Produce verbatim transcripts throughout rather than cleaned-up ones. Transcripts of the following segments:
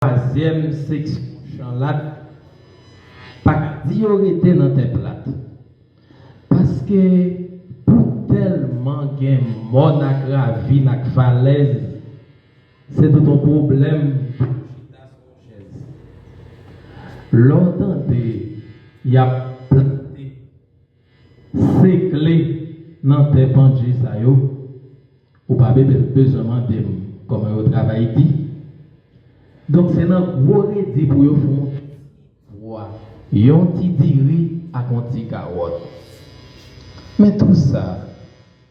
twazyèm seksyon Chanlat pa ka di yo rete nan tè plat. Paske pou tèlman gen mòn ak ravin ak falèz, se tout yon pwoblèm pou chita sou yon chèz. Lè w tande y ap plante sekle nan tè pandje sa yo, ou pa be- bezwen mande m kòman yo travay di. Donk, se nan gwo redi pou yo fè yon ti pwa, yon ti diri ak yon ti kawòt. Men tou sa,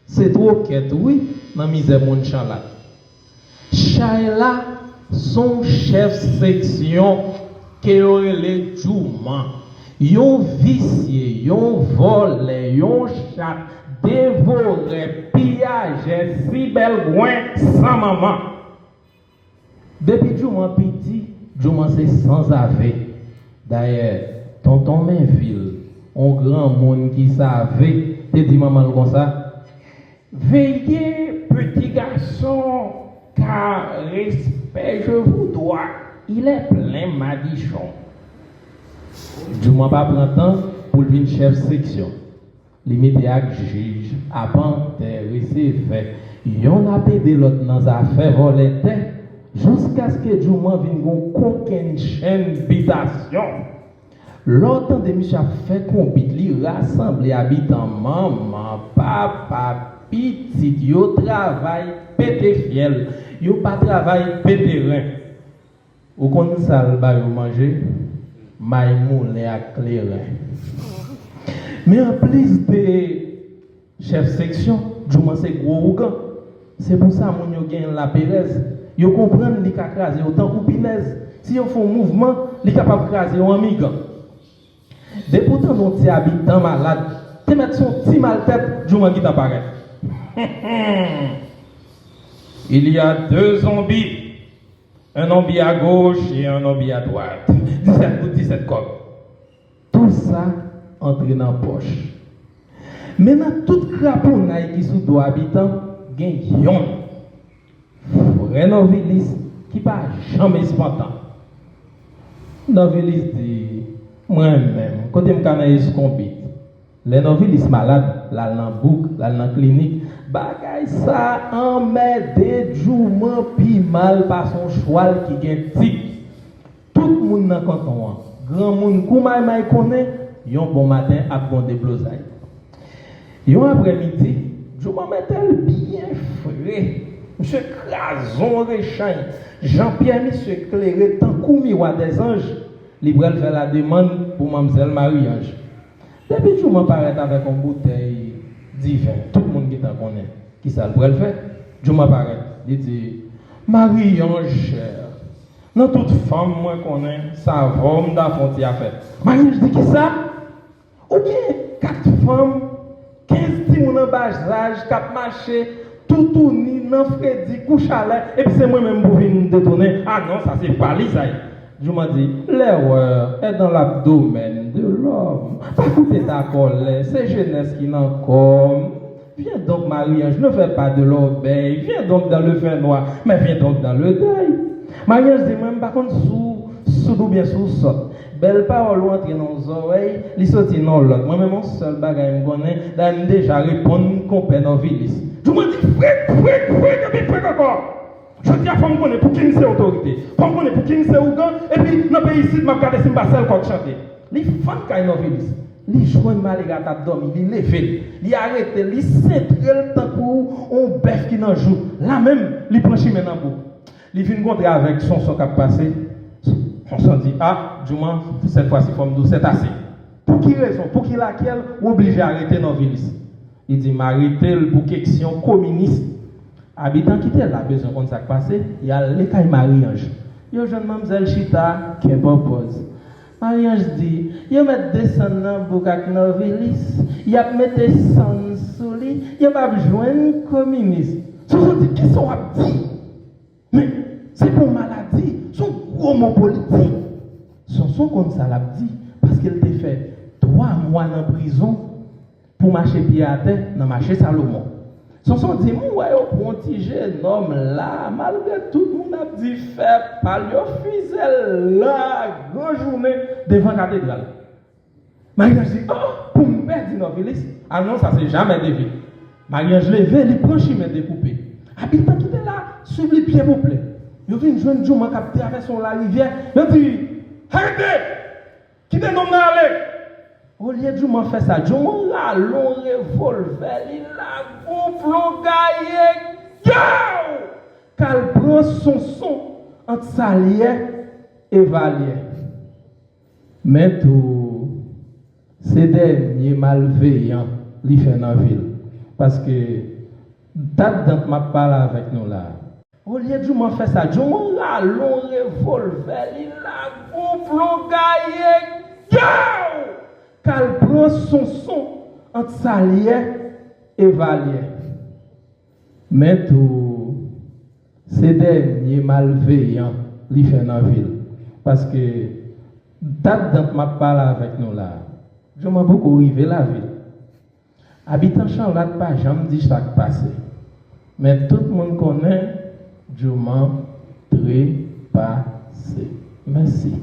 se twokèt, wi, nan mizè moun Chanlat. Chay la, se yon chèf seksyon ke yo rele Djouman. Yon visye, yon vòlè, yon chat, devorè, piyajè, sibèlgwen san manman. Depi Djouman piti, Djouman se sanzave. Dayè, tonton Menvil, yon granmoun ki save, te di manman l konsa, Veillez, petit garçon, car respect je vous dois, il est plein madichon. Djouman pa pran tan pou l vin chèf seksyon. Li mete ak jij, apantè, resevè. Yonn ap ede lòt nan zafè vòlè tè, jiskaske Djouman vin gon kokennchenn bitasyon. Lè w tande misye ap fè konbit, li rasanble abitan, manman, papa, pitit, yo travay pete fyèl, yo pa travay pete ren. Ou konn sa l ba yo manje? May moulen ak kleren. Men anplis de chèf seksyon, Djouman se gwo ougan. Se pou sa moun yo gen laperèz. Yo konprann li ka kraze yo tankou pinèz. Si yo fè yon mouvman, li kapab kraze yo an migan. Depi w tande yon ti abitan malad, te mèt se yon ti maltèt, Djouman gentan parèt. Il y a deux zombies, un zombie à gauche et un zombie à droite. Disèt goud, disèt kòb. Tou sa antre nan pòch. Men nan tout krapounay ki sou do abitan, gen yonn. Frè Nòvilis ki pa janm espantan. Nòvilis di, mwen menm, kote m ka nan eskonbit? Lè Nòvilis malad, l al nan bouk, l al nan klinik. Bagay sa anmède Djouman pi mal pase yon chwal ki gen tik. Tout moun nan kanton an, granmoun kou maymay konnen, yon bon maten ap gon deblozay. Yon aprèmidi, Djouman mete l byen fre. Misye kraze yon rechany. Jan pyè misye klere tankou miwa dèzanj, li pral fè lademann pou manmzèl Marianj. Depi Djouman parèt avèk yon boutèy diven, tout moun gentan konnen kisa l pral fè. Djouman parèt, li di, Marianj chè, nan tout fanm mwen konnen, sa avè w m ta fè yon ti afè. Marianj di, kisa? Ou gen kat fanm, kenz timoun an ba zaj k ap mache toutouni nan fredi kou chalè, epi se mwen menm pou vin detounen? A non, sa se pa li sa ye. Djouman di, l'erreur est dans l'abdomen de l'homme. Pa koute ta kòlè, se jenès ki nan kò m. Viens donc, Marie-Ange, ne fais pas de l'orgueil. Viens donc dans le fènwa, mais viens donc dans le deuil. Marie-Ange di, mwen, m pa konn si w soud oubyen si w sòt. Bèl pawòl ou antre nan yon zòrèy, li soti nan lòt. Mwen menm, yon sèl bagay m konnen, dayè m deja reponn konpè Nòvilis. Djouman di, frik, frik, frik, epi frik ankò. Jodi a, fò m konnen pou ki m se otorite. Fò m konnen pou ki m se ougan, epi nan peyi isit, m ap gade si m pa sèl kòk chante. Li fann kay Nòvilis. Li jwenn malere a t ap dòmi, li leve l, li arete l, li sentre l tankou yon bèf ki nan jouk. La menm, li pran chimen nan bouk. Li vin kontre avèk Sonson k ap pase. Sonson di, a, Djouman, sèt fwa si fò m di w sètase. Pou ki rezon, pou ki lakyèl, ou oblije arete Nòvilis? Li di, m arete l pou keksyon kominis. Abitan ki te la bezwen konn sa k pase, y al lekay Marie-Ange. Yo jwenn manmzèl chita, kenbe pòz. Marie-Ange di, yo mèt desann nan bouk ak Nòvilis, y ap mete sann sou li, yo p ap jwenn kominis. Sonson di, kisa w ap di? Men, se pa yon maladi, se yon gwo mo politik. Sonson konn sa l ap di, paske l te fè twa mwa nan prizon pou mache pye atè nan mache Salomon. Sonson di, "M wè yo pran ti jenòm la, malgre tout moun ap di fè pa l, yo fize l la, gran jounen, devan katedral." Maryaj di, "Oh, pou m pèdi Nòvilis? Ah non, sa se jamè devi." Maryaj leve, li pran chimen dekoupe. Abitan ki te la swiv li byen pwoplè. Yo vin jwenn Djouman k ap travèse yon larivyè. Yo di, "Arete! Kite nonm nan ale!" Olye Djouman fè sa, Djouman rale yon revòlvè, li lage yon plon gaye, yow! K al pran Sonson ant Salyè e Valyè. Men tou, se dènye malveyan li fè nan vil. Paske, dat dan m ap pale avèk nou la. Olye Djouman fè sa, Djouman rale yon revòlvè, li lage yon plon gaye, yow! K al pran Sonson ant Salyè e Valyè. Men tou, se dènye malveyan li fè nan vil. Paske, dat dan m ap pale avèk nou la, Djouman poko rive lavil. Abitan Chanrat pa janm di sa k pase. Men tout moun konnen Djouman trepase. Mèsi.